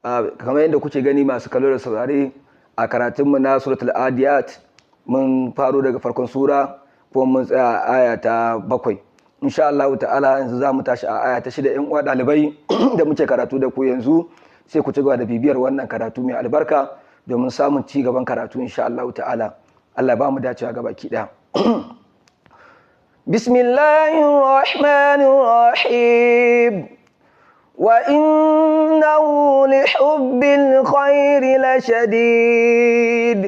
Kamar yadda kuke gani, masu kallo da saurare, a karatunmu na Suratul Adiyat mun faro daga farkon sura kuma mun tsaya a aya ta 7. Insha Allah ta'ala yanzu za mu tashi a aya ta 6. Yan uwa ɗalibai da muke karatu da ku yanzu, sai ku ci gaba da bibiyar wannan karatu mai albarka domin samun ci gaban karatu insha Allah ta'ala. Allah ba mu dacewa gaba ki ɗaya. Bismillahir Rahmanir Rahim. وإنه لحب الخير لشديد.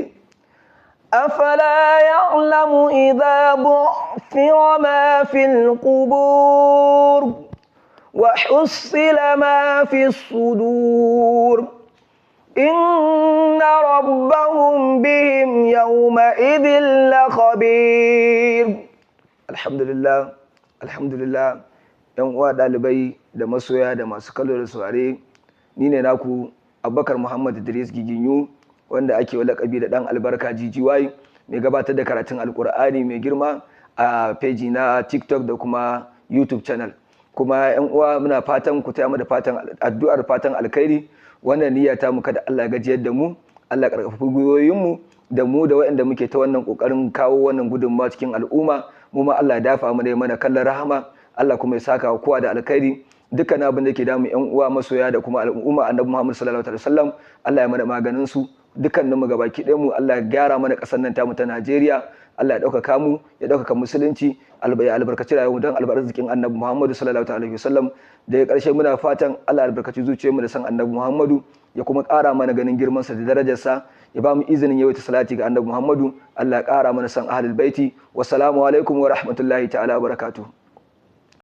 أفلا يعلم إذا بعثر ما في القبور وحصل ما في الصدور. إن ربهم بهم يومئذ لخبير. الحمد لله، الحمد لله. Yan uwa ɗalibai da masoya da masu kallo da saurare, ni ne naku Abubakar Muhammad Idris Giginyu, wanda ake lakabi da Ɗan Albarka GGY, mai gabatar da karatun Alkur'ani mai girma a page na TikTok da kuma YouTube channel. Kuma yan uwa, muna fatan ku taya mu da fatan addu'ar fatan alkhairi. Wannan niyya ta mu, kada Allah ya gajiyar da mu, Allah ya karfafi gwiwoyin mu da mu da waɗanda muke ta wannan kokarin kawo wannan gudunmawa cikin al'umma. Mu ma Allah ya dafa mu da mana kallon rahama, Allah kuma ya saka wa kowa da alkhairi. Dukkan abin da ke damu yan uwa masoya da kuma al'umma Annabi Muhammad sallallahu alaihi wasallam, Allah ya mana maganin su dukkanin mu gabaki ɗayan mu. Allah ya gyara mana ƙasar nan tamu ta Najeriya. Allah ya ɗaukaka mu, ya ɗaukaka musulunci, ya albarkaci rayuwar mu don albarkakin Annabi Muhammadu sallallahu alaihi wasallam. Da ya ƙarshe, muna fatan Allah ya albarkaci zuciyarmu da san Annabi Muhammadu, ya kuma ƙara mana ganin girmansa da darajarsa, ya ba mu izinin yawaita salati ga Annabi Muhammadu. Allah ya ƙara mana san ahlul baiti. Wassalamu alaikum wa rahmatullahi ta'ala wa barakatuh.